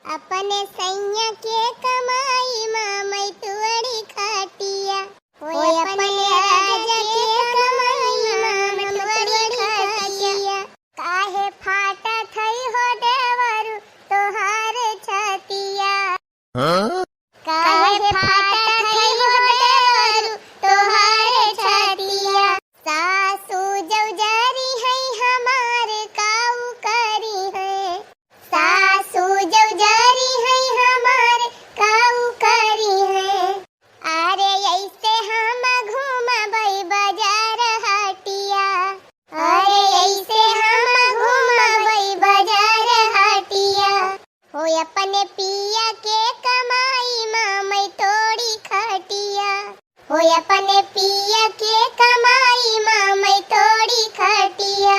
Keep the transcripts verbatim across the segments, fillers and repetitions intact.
अपने सैया के कमाई मा मैं तोड़ी खटिया। ओए अपने राजा के कमाई मा मैं तोड़ी खटिया। काहे फाटत हई हो देवरू तोहार छतिया? हाँ? काहे फाटत हई हो देवरू तोहार छतिया? सासू जौजारी है हमार काऊ करी है। सासू जौजारी है हमार काऊ करी है। अरे ऐसे हम घूमबै बाजार हटिया। अरे ऐसे हम घूमबै बाजार हटिया। हो अपने पिया के कमाई मा मैं तोड़ी खटिया। हो अपने पिया के कमाई मा मैं तोड़ी खटिया।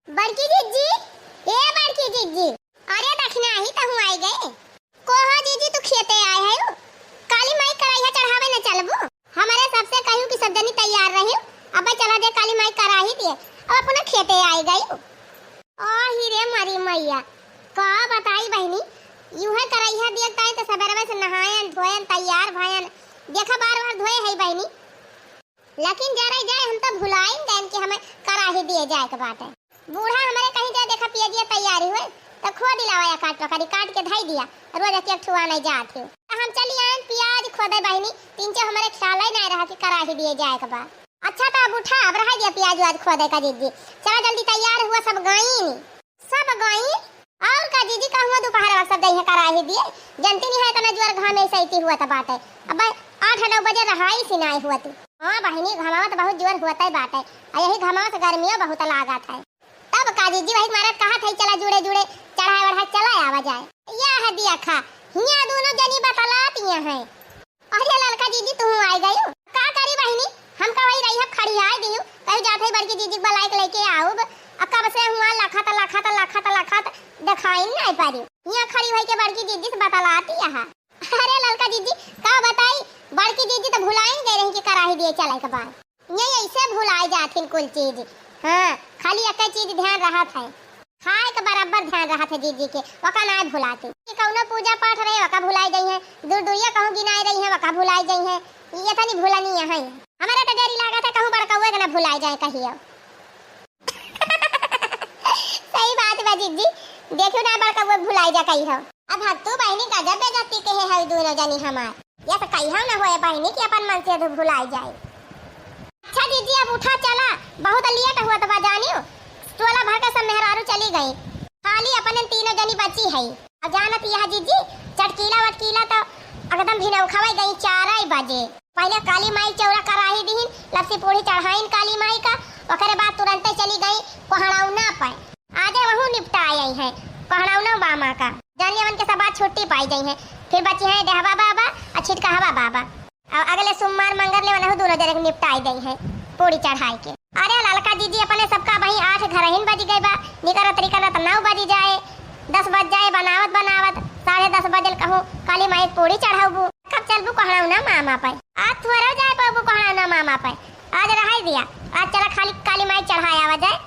बड़की जिज्जी, ए बड़की जिज्जी। अरे दखिना ही तहूँ आई गए। कोहो जिज्जी, तू खेते आए है? काली माई कराही चढ़ावे न चलबू? हमरे सबसे कहू कि सब जनी तैयार रही, अब चला दे काली माई कराही दिए, अब अपना खेते आई गई। ओ ही रे मरी मैया, का बताई बहिनी, यूहे कराही दिए ताई तो सबेरवे से नहायन धोयन तैयार भयन, देखा बार बार धोए है बहिनी। लेकिन जरा जाए हम तो भुलाइन गएन कि हमें कराही दिए जाए के बाटे। बूढ़ा हमरे कहीं जाए देखा पियजिया तैयारी हुए तो खो दिलावा या काट पकड़ी काट के धई दिया। रोज एक एक ठुआ नहीं जात है। तो हम चली आएन पियाज खोदे बहिनी, तीन चार हमरे ख्याल ही नहीं रहा कि कराही दिए जाए के बा। अच्छा तो अब उठा, अब रहा दिया पियाज उआज खोदे का जिज्जी। चला जल्दी तैयार हुआ सब गईन। सब गई। और का जिज्जी, कहूँ दोपहर वक्त सब जइहे कराही दिए, जनती नहीं है इतना जोर घाम ऐसे इती हुआ त बाटे। अब आठ नौ बजे रहाई सिनाई हुआ तू। हाँ बहिनी, घमावा तो बहुत जोर हुआ तय बाटे, आ यही घमावा से गर्मियों बहुत लागत है। तब का जिज्जी, वही मारत कहा था चला जुड़े जुड़े चढ़ाई वढ़ाई चला आवा जाए। यह दिया खा, हिया दोनों जनी बतलात यहाँ है। अरे ललका जिज्जी, तू आई गयू? का करी बहिनी, हम का वही रही खड़ी आए दियू, कहीं जात है बड़की जिज्जी के बुलाई के लेके आऊब। आ कब से हुआ लखत लखत लखत लखत देखाई नहीं पारी। यहाँ खड़ी होई के बड़की जिज्जी से बतलाती यहाँ। अरे ललका जिज्जी, का बताई, बड़की जिज्जी तो भुलाइन गए रही कि कराही दिए चले के बाद। ये ऐसे भुलाए जाथिन कुल चीज। हाँ, खाली एक चीज ध्यान रहत है, खाए के बराबर ध्यान रहत है जिज्जी के, वका नाय भुलाती। कि कौनो पूजा पाठ रहे, वका भुलाए जाई है, दूर दूरिया कहूँ गिनाए रही है, वका भुलाए जाई है। ये तनी भुलनी यहाँ है। हमारे तो डरी लागत है कहूँ बड़कौए के ना भुलाए जाए कहियो। सही बात बा जिज्जी, देखियो ना बड़कौए भुलाए जा कहियो। अब हत्तू बहिनी गजब बेइज्जती के है, है दोनों जनी हमार। ये तो कहियो ना होए बहिनी कि अपन मन से अधू भुलाई जाए। अच्छा जिज्जी, अब उठा चला, बहुत लेट हुआ तो बा जानियो। टोला भर के सब मेहरारू चली गई, खाली अपने तीनों जनी बची है। अब जानत यह जिज्जी, चटकीला वटकीला तो एकदम भिनौखवा गई चार बजे। पहले काली माई चौरा कराही दीहिन, लपसी पूड़ी चढ़ाइन काली माई का, ओकरे बाद तुरंते चली गई कोहड़ौना पे। आजे वहू निपटा आई है कोहड़ौना मामा का। जानिए उनके सब आज छुट्टी पाई गई है। फिर बची हैं डहवा बाबा और छिटकहवा बाबा। और अगले सोमवार मंगर ले वनहु दोनों जने के निपटाई गई है पूड़ी चढ़ाई के। अरे ललका जिज्जी, अपने सबका वहीं आठ घर हिन बज गए बा। निकरत निकरत नौ बज जाए, दस बज जाए, बनावत बनावत साढ़े दस बजल कहूँ काली माई के पूड़ी चढ़ाबू। कब चलबू कोहड़ौना मामा पे? आज थोड़ा जाए पाबू कोहड़ौना मामा पे। आज रहाई दिया, आज चला खाली काली माई चढ़ाए आवा जाए।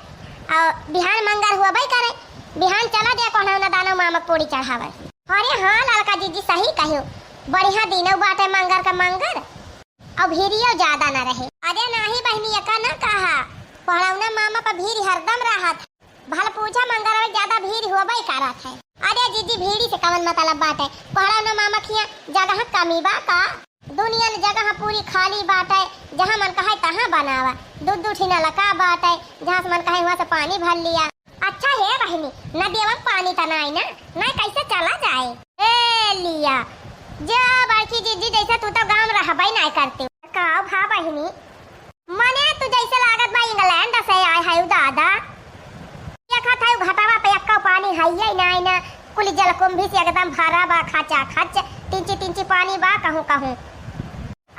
और बिहान मंगर हुआ भाई करे, बिहान चला दिया कोहड़ौना दानो मामा के पूड़ी चढ़ावे। अरे हाँ ललका जिज्जी सही कहियो, बढ़िया दिनौ बाटे मंगर का मंगर, और भीड़ियो ज्यादा न रहे। अरे नाही बहिनी, एका न कहा, कोहड़ौना मामा पर भीड़ हरदम रहत है। भल पूछा मंगरवा ज्यादा भीड़ होबे करत है। अरे जिज्जी, भीड़ी से कवन मतलब बाटे? कोहड़ौना मामा खिया जगह कमी बा का? दुनिया में जगह पूरी खाली बाटे, जहाँ मन कहे तहाँ बनावा। दू दू ठिना लका बाटे, जहाँ से मन कहे हुआ से पानी भर लिया। अच्छा हे बहिनी, नदिया में पानी त नाई ना, नाई कैसे चला जाए? ए लिया, जा बड़की जिज्जी, जैसे तू तो गाँव रहबे नाई करती। का भा बहिनी? मने तू जैसे लागत बा इंग्लैंड से आए है दादा। देखत है घटवा पे एक्को पानी है ही नाई ना, कुल जलकुंभी से एकदम भरा बा खचा खच, तिंची तिंची पानी बा कहूँ कहूँ।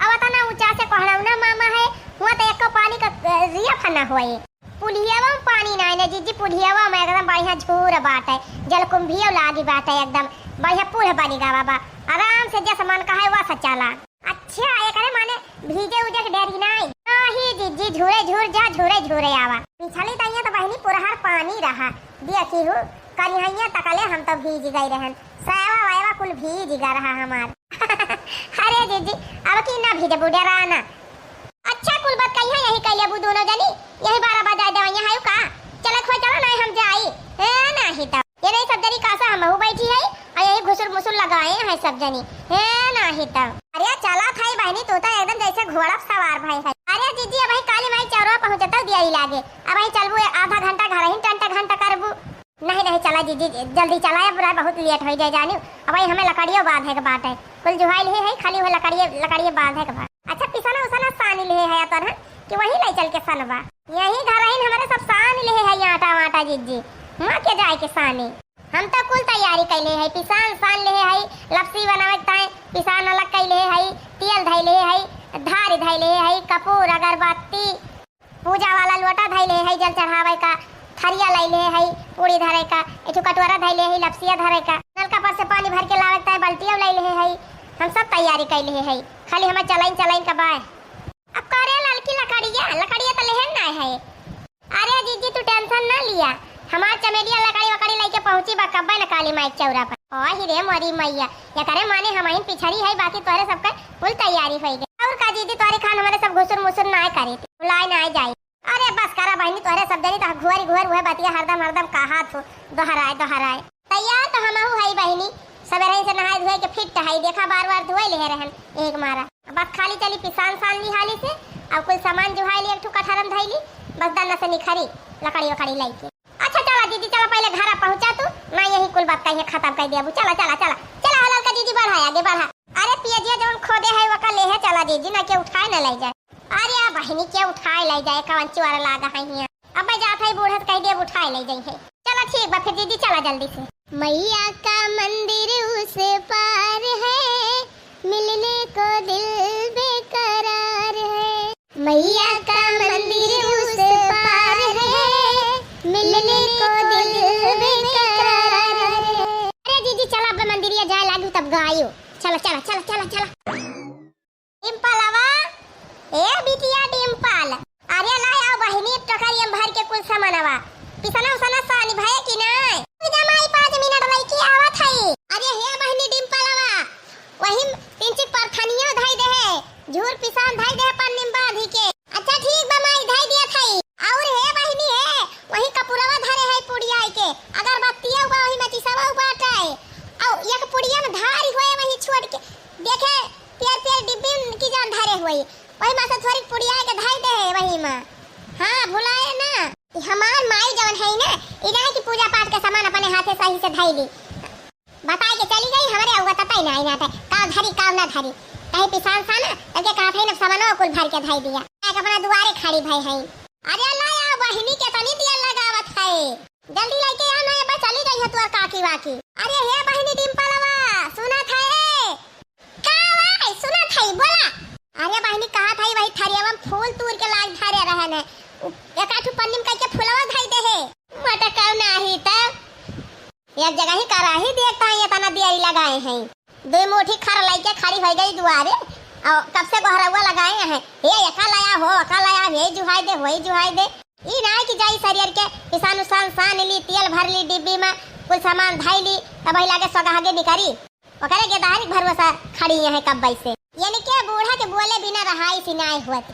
अब तना ऊंचा से कोहड़ौना मामा है, हुआ तो एको पानी का, अ, रिया फना होए। पुलियावा में पानी नाई ना जिज्जी, पुलियावा में एकदम बढ़िया झूर बाटे, जलकुंभियो लागी बाटे, एकदम बढ़िया पुल बनी गवा बा। आराम से जस मन कहे वस चला। अच्छा, एकरे माने भीजे उजे के डरी नाई? नाही जिज्जी, झूरे झूर जा, झूरे झूरे आवा। पिछली तइया तो बहिनी पुरहर पानी रहा, देखी हूँ। करिहइया तकले हम तो भीज गए रहन, साया वाया कुल भीज गए रहा हमार। अरे जीजी, अब की ना भीजबू, डरा ना। अच्छा, कुल बात कहिया यही कह लेबू दोनों जनी, यही बारह बजाए देवइया है का? चलत हो चलो, नहीं हम जाई। ए, नहीं तो ये नहीं सब जनी कासा हमहू बैठी है, और यही घुसुर मुसुर लगाए हैं सब जनी। ए, नहीं तो। अरे चला था बहनी, तू तो एकदम जैसे घोड़ा पे सवार भाई है। अरे जीजी, अब ही काली माई चौरा पहुँचता दिया ही लागे, अब ही चलबू आधा घंटा घर ही टंट घंटा करबू। नहीं, नहीं, चला जीजी, जल्दी चला, अब बहुत लेट होइ जाए जानी। अब भाई हमें लकड़ियो बांधे के बाटे, कुल जुहाई लिहे है, खाली वह लकड़िए, लकड़िए बांधे के बाटे। अच्छा, पिसना उसना सानी लिहे है अपन, हैं? कि वहीं ले चल के सनबा? यही घर ही हमारे सब सानी लिहे है, आटा वाटा जीजी, वहाँ के जाए के सानी। हम तो कुल तैयारी कैले है, पिसान सान लिहे है, लपसी बनावे के ताई पिसान अलग कैले है, तेल धैले है, धारी धैले है, कपूर अगरबत्ती, पूजा वाला लोटा धइले है, जल चढ़ावे का थरिया लइले है, पूड़ी धरे का एक ठो कटोरा धइले है, लपसिया धरे का, नलका पर से पानी भर के लावे का बल्टिया लइले है। हम सब तैयारी कइले है, खाली हमें चलाइन चलाइन का बाय। अब करे ललकी लकड़िया, लकड़िया तो लेहन ना है। अरे जीजी, तू टेंशन ना लिया, हमार चमेलिया लकड़ी वकड़ी लेके पहुंची बा कब्बे न काली माई के चौरा पर। ओही रे मोरी मैया, एकरे माने हमहिन पिछड़ी है, बाकी तोहरे सबके फुल तैयारी होई गई। और का जीजी, तोहरे खान हमारे सब घुसुर मुसुर ना करे, बुलाए ना जाए। अरे बस करा बहिनी, तोहरे सब जनी तो घुअरी घुअर उहे बतिया हरदम हरदम कहा थू, दोहराए दोहराए। तैयार तो हमहू हई बहिनी, सबेरही से नहाए धोए के फिट हई, देखा बार बार धोए लेहे रहन एक मारा। बस खाली चली पिसान सान ली हाली से, अब कुल सामान जुहाई ली, एक ठो कठरम धई ली, बस दन्ना से निखरी लकड़ी वकड़ी लाई के। अच्छा चला दीदी, चला पहले घर पहुँचा तू, मैं यही कुल बात कहिए खत्म कर देबू। चला चला चला चला, हलाल का दीदी बढ़ा आगे बढ़ा। अरे पियजिया जौन खोदे है वका लेहे चला दीदी, ना के उठाए ना ले जाए। अरे आ बहिनी के उठाए ले जाए, कवन चुआर लागा है हियाँ। अब मैं जात है बूढ़ा से कह देब उठाए ले जाई है। चला ठीक बा फिर दीदी, चला जल्दी से। मैया का मंदिर उस पार है, मिलने को दिल बेकरार है। मैया का मंदिर उस पार है, मिलने को दिल बेकरार है। अरे दीदी चला, अब मंदिरिया जाए लागू तब गायो। चला चला चला चला चला। डिम्पलवा, ए बिटिया डिम्पल, अरे ला आओ बहिनी, टोकरिया में भर के कुल सामानवा। पिसना उसना सानी भये कि नाय? पूजा माई, पाँच मिनट लइके आवत हई। अरे हे बहिनी डिम्पलवा, वही तीन चिक परथनिया धई दे है, झूर पिसान धई दे है पन्नी में बांधी के। अच्छा ठीक बा माई, धई दिया थई। और हे बहिनी हे, वही कपूरवा धरे है पुड़िया के, अगरबत्तिया बा वही में चिसवा बाटे। और एक पुड़िया में धारी होए वही छोड़ के, देखे पियर पियर डिब्बी की जान धरे हुई, वही में से थोड़ी पुड़िया के धई दे है वही में। हाँ, भुलाए ना। ई हमार माई जवन है ना, ई ना कि पूजा पाठ के सामान अपने हाथे सही से धई ली। बताए के चली गई, हमरे अउआ ततई ना आई ना ते, का धरी, का ना धरी। कहीं पिसान सा ना, तब के कहा था ना, सामानो कुल भर के धई दिया। एक अपना दुआरे खड़ी भई है। अरे ला या बहिनी के तनी दिया लगावत है। जल्दी लइके आ ना, अब चली गई है तोर काकी वाकी। अरे हे बहिनी डिम्पलवा, सुनत है? का भाई सुनत है, बोला। अरे बहिनी कहत है वही थरियावा में फूल तूर के लाग धरे रहन है। उ-, एक आठू पन्नी में कइके फूलवा धई दे है। मटकाऊ नाही तब। एक जगह ही कराही देखता है, इतना दिया लगाए हैं। दो मुट्ठी खर लइके खड़ी होइ गई दुआरे। और कब से गोहरौआ लगाए हैं, हे एका लाया हो, ओका लाया, हे जुहाई दे, होई जुहाई दे। ई ना कि जाई सरियर के पिसान उसान सान ली, तेल भर ली डिब्बी में, कुल सामान धई ली, तब वही लागे सोगाहगे निकरी। ओकरे के दहारी भरोसा खड़ी है कब से। यानी के बूढ़ा के बोले बिना रहाई सिनाई होत।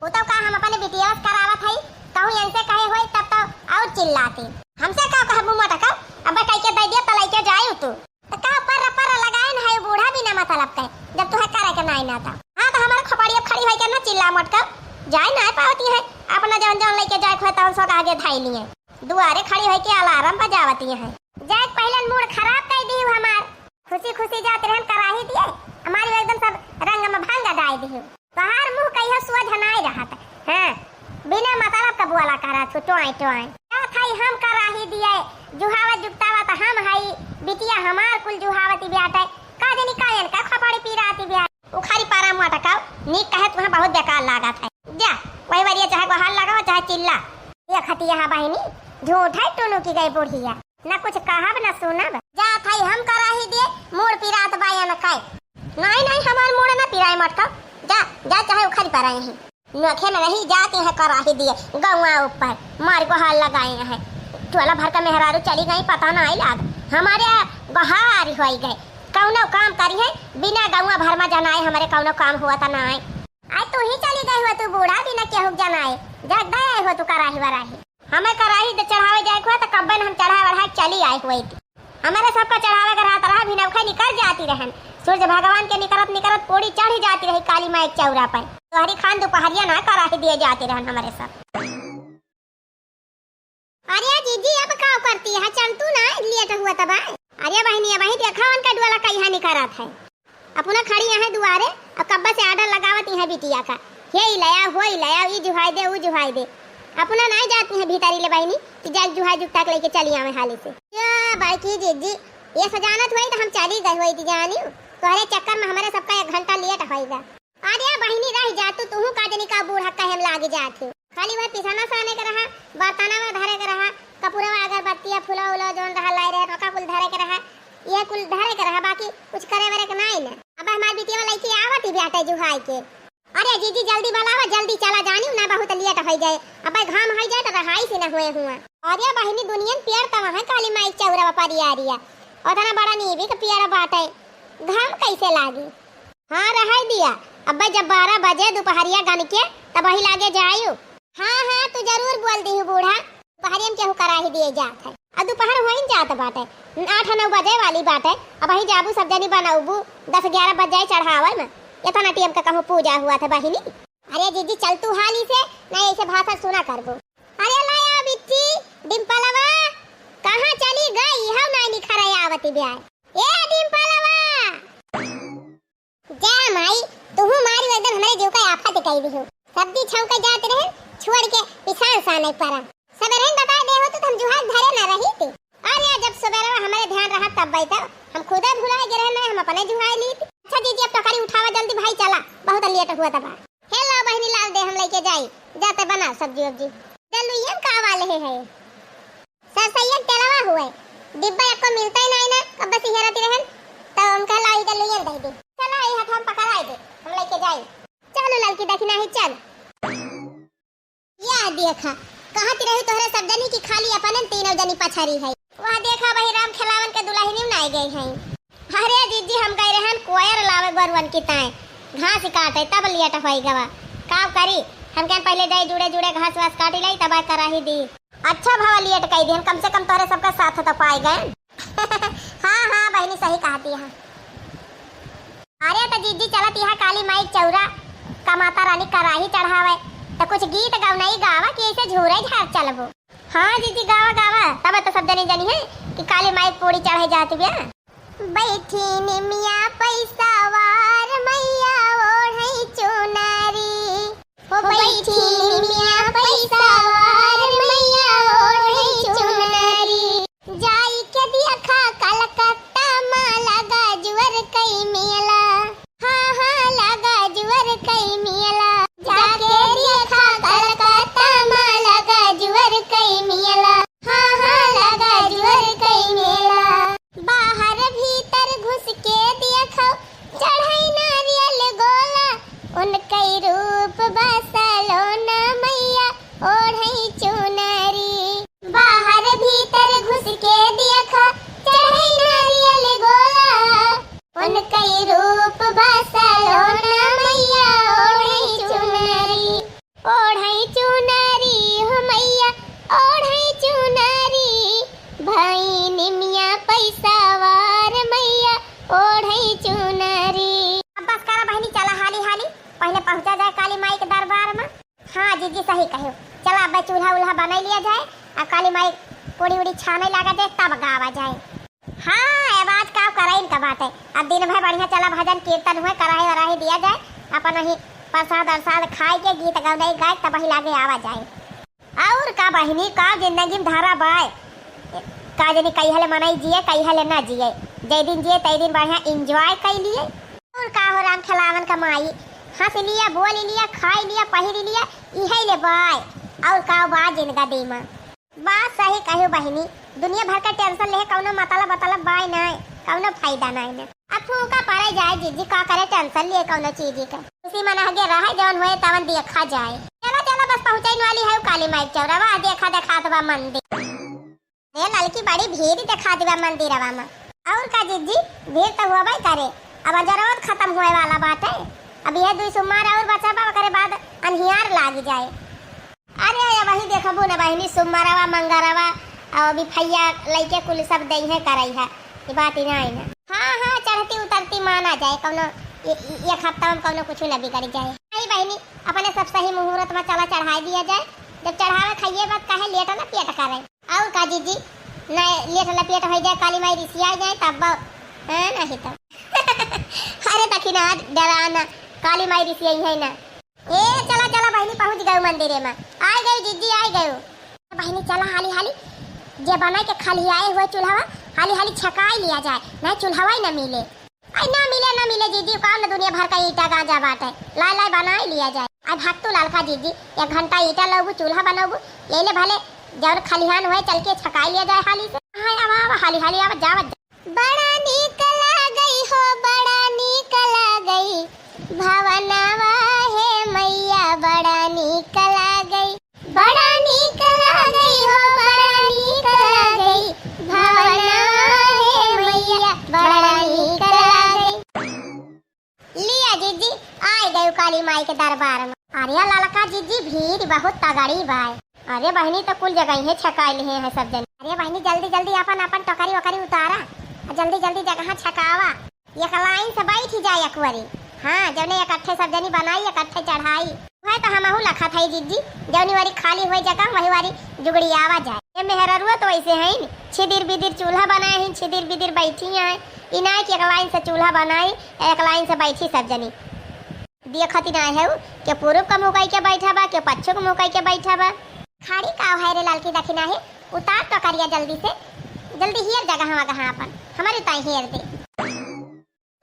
वो तो का हम अपने बिटिया से करावत हई, कहूँ इनसे कहे होई तब तो और चिल्लाती। हमसे का कहबू मटका, अब कह के दे दिया तो लइके जाई तू। तो का पर्र पर्र लगाए न है बूढ़ा बिना मतलब के, जब तुहे करे के नाई ना था। हाँ तो हमारे खोपड़ी अब खड़ी होई के ना चिल्ला मटका, जाए ना पावती है, अपना जौन जौन लइके जाए खोए तौन सो आगे धाई लिए। दुआरे खड़ी होई के अलार्म बजावती है। जाए पहले मूड खराब कर दी हमार। खुशी खुशी जात रहन कराही दिए, हमारी एकदम सब रंग में भंग डाल दी। तोहार मुँह कहियो सोझ नाई रहत। हाँ, बिना मतलब का बोला करा तू टोए टोए। का थाई हम कराही दिए, जुहावत जुगतावत हम हई, बिटिया हमार कुल जुहावती ब्याटे। का जनी कायन का खपड़ी पीराती ब्याटे। उखारी पारा मुआ टकाओ, नीक कहे तुहा बहुत बेकार लागत है। जा, वही वरिया चाहे गोहार लगाओ, चाहे चिल्ला। ये खतिया बहिनी, झूठ है टुनुकी गई बुढ़िया। ना कुछ कहब ना सुनब। जा थाई हम कराही दिए, मूड़ पिरात बाया न खाए। नहीं, नहीं, हमार मूड़ ना पिराए मटका। जा, जा, चाहे उखड़ पर आए हैं। नोखे न रही जाते हैं कराही दिए, गौआ ऊपर मार गोहार लगाए हैं। टोला भर का मेहरारू चली गई, पता नाहीं लाग। हमरे गोहार होइ गए, कउनो काम करिहैं, बिना गउँवा भर मा जनाए हमरे कउनो काम हुआ त नाहीं। आज तू ही चली गई हो तू बूढ़ा, बिना केहू के जनाए, जगदे आई हो तू कराही वराही। हमें कराही दे चढ़ावे जाए के हुआ त कब्बे न हम चढ़ाए वढ़ाए चली आई हुई थी। हमरे सबका चढ़ावे के रहत रहा, भिनौखे निकर जाती रहन। सूरज भगवान के निकरत निकरत पूड़ी चढ़ी जाती रही काली माई के चौरा पर। तोहरी खान दुपहरिया ना कराही दिए जाती रहन हमरे सब। अरे जीजी, अब का करती है? चल तू ना, लेट हुआ तब आए। अरे बहिनी, अबहीं देखा उनका डोला कहिया निकरत है। अपना खड़ी यहाँ दुआरे, अब कब्बा से order लगावत यहाँ बिटिया का, हे ई लया, हो ई लया, ई जुहाई दे, ऊ जुहाई दे। अपना नाहीं जाती है भीतरी ले बहिनी कि जाके जुहाई जुगता के लेके चली आवे हाली से। या बड़की जीजी, ये सजानत हुई तो हम चली गई हुई थी जानी, तोहरे चक्कर में हमारे सबका एक घंटा लेट होइगा। अरे बहिनी, रह जा तू, तुहू का जनी का बूढ़ा कहे में लाग जात हो। खाली वह पिसाना साने के रहा, बर्तनवा धरे के रहा, कपूरवा, अगरबत्तिया, फुलवा उलवा जौन रहा लाए रहे, ओका कुल धरे के रहा, यह कुल धरे के रहा, बाकी कुछ करे वरे के नाई न। अब हमार बिटिया लइके आवत ही बाटे जुहाई के। अरे जीजी, जल्दी बुलावा, जल्दी चला जानी, ना बहुत लेट होइ जाए, अब घाम होइ जाए तो रहाई से न हुए हुआ। अरे बहिनी, दुनियन पेड़ तवा है काली माई चौरवा परियारिया, उतना बड़ा नीबी के पेड़ बाटे, घाम कैसे लागी? हाँ, रहै दिया। अब्बे जब बारह बजे दुपहरिया गन के, तब वही लागे जायु। हाँ, हाँ, तू जरूर बोल दिहु बूढ़ा, दुपहरिया में केहू कराही दिए जात है। अब दुपहर होइन जात बाटे, आठ नौ बजे वाली बाटे। अब वही जाबू, सब जनी बनौबू, दस ग्यारह बज जाए चढ़ावे में। इतना टेम का कहूँ पूजा हुआ था बहिनी। अरे जीजी, चल तू हाली से, नहीं ऐसे भाषण सुना करबू। अरे लाया बिट्टी, डिम्पलवा, कहाँ चली गई? हौ नाई निखरे आवती ब्याय। ए डिम्पलवा! जा माई, तुहू मारी एकदम हमरे जीव का आफत कई दिहु। सब्जी छौंके जात रहे, छोड़ के पिसान साने परा। सबेरहिन बताए दे होत तो हम जुहार धरे न रही थी। अरे जब सबेरवा हमरे ध्यान रहा तब बैठा, हम खुदे भुलाए गे रहे, नहीं हम अपने जुहाए ली थी। अच्छा जीजी, अब टोकरी उठावा जल्दी भाई, चला, बहुत लेट हुआ तबा। हे ला बहिनी, लाल दे हम लइके जाई, जाते बना सब्जी उब्जी। दलुइयन का वाले है, है? सरसैया के तेलवा हुए, डिब्बा एको मिलता ही नहीं ना, कब से हेरती रहन, तो हम कहला ई दलुइयन दे दे। चला, ई हाथ हम पकड़ाई दे, हम लइके जाई। चलो ललकी दखिना ही चल। या देखा, कहती रही तोहरे सब जनी की खाली अपने तीनों जनी पछारी है। वह देखा, वही राम खेलावन के दुल्हनी में नाई गई है। अरे जीजी, हम गए रहन कोयर लावे गोरुअन की ताए, घास काटे, तब लेट होई गवा। का करी, हम कहन पहले जाई जुड़े जुड़े घास वास काटी लाई, तब कराही दी। अच्छा भवा लेट कई दिहन, कम से कम तोहरे सबका साथ तो पाए गए। हाँ, हाँ बहिनी, सही कहती है। अरे त जीजी चलत यहाँ काली माई के चौरा का माता रानी कराही चढ़ावे, त कुछ गीत गवनई गावा कि ऐसे झूरे झार चलबो। हाँ जीजी, गावा गावा, तब तो सब जनी जनी है कि काली माई के पूड़ी चढ़े जात बिया। बैठी निमिया पैसावार मैया ओढ़ई चुनरी, हो बैठी निमिया पैसावार मैया ओढ़ई चुनरी। जाई के देखा कलकत्ता मा लगा जुअर कई मेला। हाँ, हाँ, लगा जुअर कई मेला। जाके देखा कलकत्ता मा लगा जुअर कई मेला। हाँ, हाँ, लगा जुअर कई मेला। बाहर भीतर घुस के देखो चढ़ई नारियल गोला। उनकई रूप बा सलोना मैया ओढ़ई चुनरी। बाहर भीतर घुस के देखा चढ़ई नारियल गोला। उनकई रूप बा सलोना मैया ओढ़ई चुनरी। ओढ़ई चुनरी हो मैया ओढ़ई चुनरी। भई निमिया पैसावार मैया ओढ़ई चुनरी। अब बस करा बहिनी, चला हाली हाली, पहले पहुँचा जाए काली माई के दरबार मा। हाँ जीजी, सही कहो। चला, अब चूल्हा उल्हा बनाई लिया जाए, आ काली माई पूड़ी उड़ी छाने लागा जाए, तब गावा जाए। हाँ, अब आज का करे इनका बाटे, अब दिन भर बढ़िया चला भजन कीर्तन हुए, कराही वराही दिया जाए, अपन वही प्रसाद अरसाद खाए के गीत गवनई गाए, तब वही लागे आवा जाए। और का बहिनी, का जिंदगी में धारा बाय, का जनी कई हले मनई जिए, कई हले ना जिए, जै दिन जिए तै दिन बढ़िया enjoy कई लिए। और का हो राम खेलावन का माई, हंस लिया, बोल लिया, खाई लिया, पहिर लिया, इहे ले बाय। और का बा जिंदगी में? बात सही कहो बहिनी, दुनिया भर का tension ले कौनो मतलब मतलब बाय नाय, कौनो फायदा नाय ने। अब फूका पड़े जाए जीजी, का करे tension लिए कौनो चीज के। खुशी मन हगे रहे, जवन होए तवन देखा जाए। चला चला, बस पहुँचने वाली है काली माई के चौरावा, देखा देखात बा मंदिर। अरे ललकी, बड़ी भीड़ देखात बा मंदिरवा मा। अउर का जिज्जी, भीड़ त होबे करे, अब अजरौत खतम होए वाला बाटे। अब इहे दुई सोमवार अउर बचा बा, ओकरे बाद अन्हियार लागि जाए। अरे अबहीं देखबू न बहिनी, सोमवारवा, मंगरवा, अउर बिफैया लइके कुल सब देइहे करइहे, ई बात ही नाहीं न। हाँ, हाँ, चढ़ती उतरती माना जाए, कउनो ए-, ए-, एक हफ्ता मा कउनो कुछ न बिगड़ जाए। आई बहिनी, अपने सब सही मुहूर्त मा चला चढ़ाई दिया जाए। जब चढ़ावे खाइए बात काहे लेट न पेट करे। अउर का जिज्जी, न लेट लपेट होइ जाए, काली माई रिसिया जाए तब, हाँ, नहीं तो। अरे दखिनहा, डरा न, काली माई रिसियइहे न। ए, चला, चला बहिनी, पहुँच गयो मंदिरे मा। आइ गयो जिज्जी, आइ गयो। बहिनी, चला हाली, हाली, जे बनाइ के खलियाए हुए चूल्हा, हाली, हाली छकाइ लिया जाए, नहीं चूल्हा ही न मिले। आई न मिले, न मिले जिज्जी, कउन दुनिया भर का ईटा गांजा बाटे, लाइ, लाइ बनाइ लिया जाए। आई भक्तू ललका जिज्जी, एक घंटा ईटा लउबू, चूल्हा बनउबू, यही ले भले जउन खलिहान हुए चल के छकाइ लिया जाए हाली से। हाँ, आवा, आवा, हाली, हाली, आवा, जावा, जा। बड़ा नीक लागई हो, बड़ा नीक लागई भवनवा हे मैया, बड़ा नीक लागई। बड़ा नीक लागई हो, बड़ा नीक लागई भवनवा हे मैया, बड़ा नीक लागई। लिया जिज्जी, आइ गयो काली माई के दरबार मा। अरे ललका जिज्जी, भीड़ बहुत तगड़ी बाय। अरे बहिनी, त कुल जगह ही छकाइ लिहे हैं सब जनी। अरे बहिनी, जल्दी जल्दी अपन अपन टोकरी ओकरी उतारा, आ जल्दी जल्दी जगह छकावा। एक लाइन से बैठी जाए एक बारी। हाँ, जउने एकट्ठे सब जनी बनाई, एकट्ठे चढ़ाई। वह तो हमहू लखत है जिज्जी, जउने बारी खाली होइ जगह वही बारी जुगड़ियावा जाए। ए मेहररुआ तो ऐसे हैं, छिदिर बिदिर चूल्हा बनाए हैं, छिदिर बिदिर बैठी हैं। ई नाहीं कि एक लाइन से चूल्हा बनाई, एक लाइन से बैठी सब जनी। देखत ही नाहीं है उ, के पूरब का मुँह कइ के बैठा बा, के पच्छू का मुँह कइ के बैठा बा। खाड़ी का है रे ललकी दखिनहा, उतार टोकरिया जल्दी से, जल्दी हेर जगह वगह अपन, हमरी ताई हेर दे।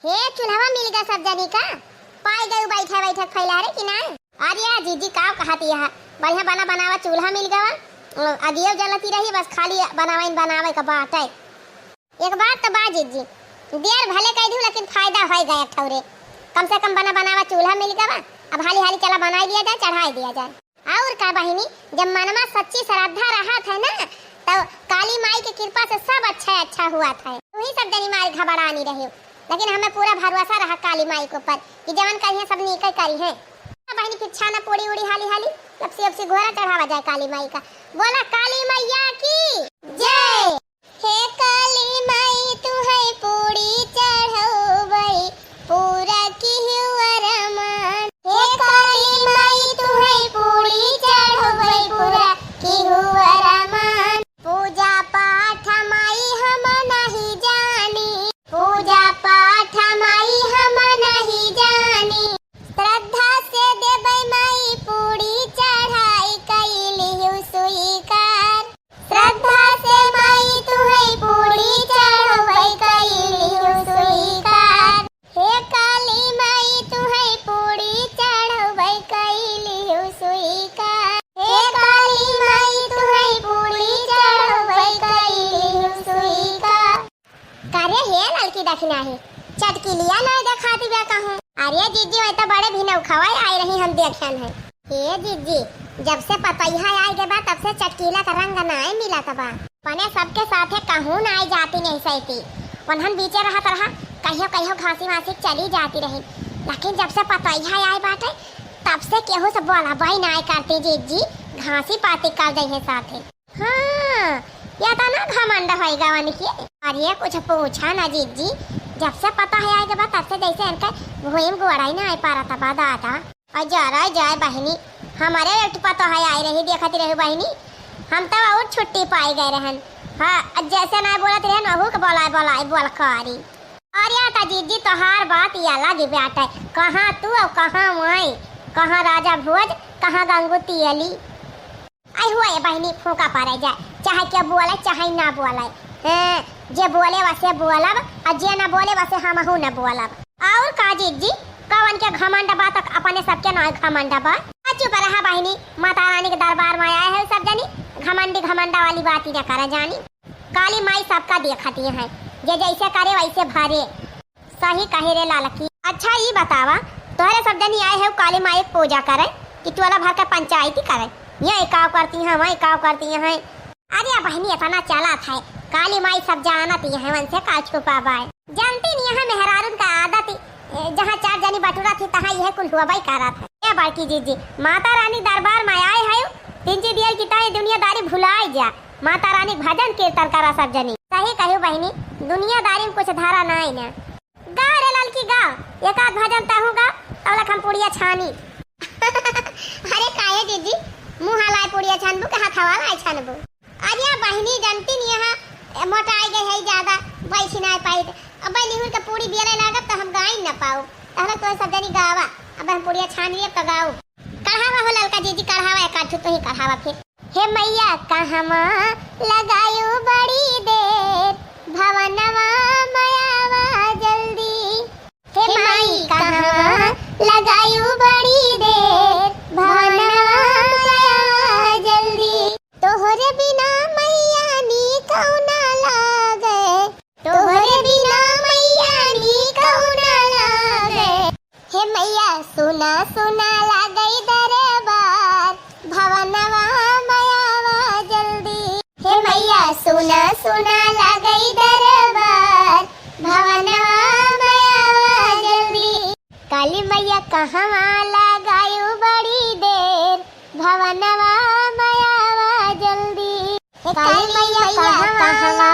हे चूल्हवा मिल गा सब जनी का, पाइ गयू बैठे बैठे खइला रे कि नाहीं? अरे जिज्जी का कहत यह, बढ़िया बना बनावा चूल्हा मिल गवा, अगियो जलती रही, बस खाली बनावा इन बनावे का बाटे। एक बात त बा जिज्जी, देर भले कइ दिहू लेकिन फायदा होइ गया ठौरे। कम से कम बना बनावा चूल्हा मिल गवा। अब हाली हाली चला बनाइ दिया जाए, चढ़ाइ दिया जाए। अउर का बहिनी, जब मनमा सच्ची श्रद्धा रहत है ना, तब काली माई के कृपा से सब अच्छा अच्छा हुआ था। तुही सब जनी मारे घबरानी रहे, लेकिन हमें पूरा भरोसा रहा काली माई के ऊपर कि जवन करिहे सब नीके करिहे। बहिनी फिर छाना पूड़ी उड़ी हाली हाली, लपसी उपसी घोरा चढ़ावा जाए काली माई का। बोला काली मैया की जय। हे काली माई तुहै पूड़ी चढ़ौबै पूरा किहु अरमान। हे काली माई तुहै पूड़ी चढ़ौबै पूरा किहु अरमान। पूजा पाठ माई हम नहीं जानी, पूजा पाठ माई हम नहीं जानी। श्रद्धा से देबै माई पूड़ी चढ़ाई कइ लिहु स्वीकार। श्रद्धा से माई तुहै पूड़ी चढ़बै कइ लिहु स्वीकार। हे काली माई तुहै पूड़ी चढ़बै कइ लिहु स्वीकार। हे काली माई तुहै पूड़ी चढ़बै कइ लिहु स्वीकार। का रे हे ललकी दखिनहा, चटकिलिया नाहीं देखात बा कहूँ। अरे जिज्जी, वह तो बड़े भिनौखवा आइ रही हम देखेन है। हे जिज्जी, जब से पतोहिया आइ गए बा तब से चटकीला का रंग नाहीं मिलत बा। अपने सबके साथे कहूँ नाहीं जाती नहीं सैती, वनहन बीचे रहत रहा, कहियो कहियो घासी वासी चली जाती रही, लेकिन जब से पतोहिया आइ बाटे तब से केहू से बोलबइ नाहीं करती जिज्जी, घासी पाती कर जइहे साथे। हाँ, एतना घमंड होइ गवा इनके। अरे कुछ पूछा ना जिज्जी, जब से पतोहिया आइ गए बा तब से जैसे इनके भुइँ मा गोड़ाइ नाहीं पारत बा दादा। अरे जाए बहिनी, हमरे एक ठो पतोहिया आइ रही, देखत रही बहिनी, हम तो अउर छुट्टी पाइ गए रहन। हाँ, जैसे नाहीं बोलत रहन, वहू के बोलाए बोलाए बोल करी। अरे त जिज्जी तोहार बात अलग बाटे, कहाँ तू अउर कहाँ वहीं, कहाँ राजा भोज, कहाँ गंगू तियली। आई हुआ ए बहिनी, फूँका परे जाए, चाहे केहू बोले चाहे ना बोले। हैं, जे बोले वसे बोलब, अउर जे ना बोले वसे हमहू ना बोलब। अउर का जिज्जी, कवन के घमंड बा, त अपने सबके नाहीं घमंड बा। आ चुप रहा बहिनी, माता रानी के दरबार मा आए है सब जनी, घमंडी घमंडा वाली बात ही ना करा जानी। काली माई सबका देखती है, जे जैसे करे वैसे भरे। सही कहे रे ललकी। अच्छा ई बतावा, तोहरे सब जनी आए है काली माई के पूजा करे कि टोला भर के पंचायती करे? ये काव करती हैं, वहीं काव करती हैं। अरे बहिनी, एतना चलत है, काली माई सब जानत ही है, उनसे का छुपाबा है। जानती नहीं, यहाँ मेहरारून का आदत ही, ए, जहाँ चार जनी बटुरत ही, तहाँ यह कुल हुआ बाई करत है। ए बड़की जीजी, माता रानी दरबार में आए है, तीन जी दियल की ताई दुनियादारी भुलाए जा, माता रानी के भजन कीर्तन करा सब जनी। सही कहियो बहिनी, दुनियादारी में कुछ धारा नाई ना। गा रे ललकी गा, एक आध भजन तहूँ गा, तब लक हम पुड़िया छानी। अरे काहे जीजी, मुँह लाए पुड़िया छानबू के हथवा लाए छानबू? अरे बहिनी, जानती नहीं यहाँ, ए, मोटाई गई है ज्यादा, बैठी ना पाई। अब निहुर के पूड़ी बेले लागब तो हम गाई न पाऊ। तहले तो सब जनी गावा, अब हम पुड़िया छान लिए तो गाऊ। कढ़ावा हो ललका जीजी, कढ़ावा, एक आध ठो तो ही कढ़ावा फिर। हे मैया कहवा लगायू बड़ी देर, भवनवा में आवा जल्दी। हे माई कहवा लगायू बड़ी देर, भवनवा में आवा जल्दी। तोहरे बिना मैया नीक ना लागे, तोहरे बिना मैया नीक ना लागे। हे मैया सुना सुना लागई दरबार, भवनवा में आवा जल्दी। हे मैया सुना सुना लागई दरबार, भवनवा में आवा जल्दी। काली मैया कहवा लगायू बड़ी देर, भवनवा में आवा जल्दी। हे काली मैया कहवा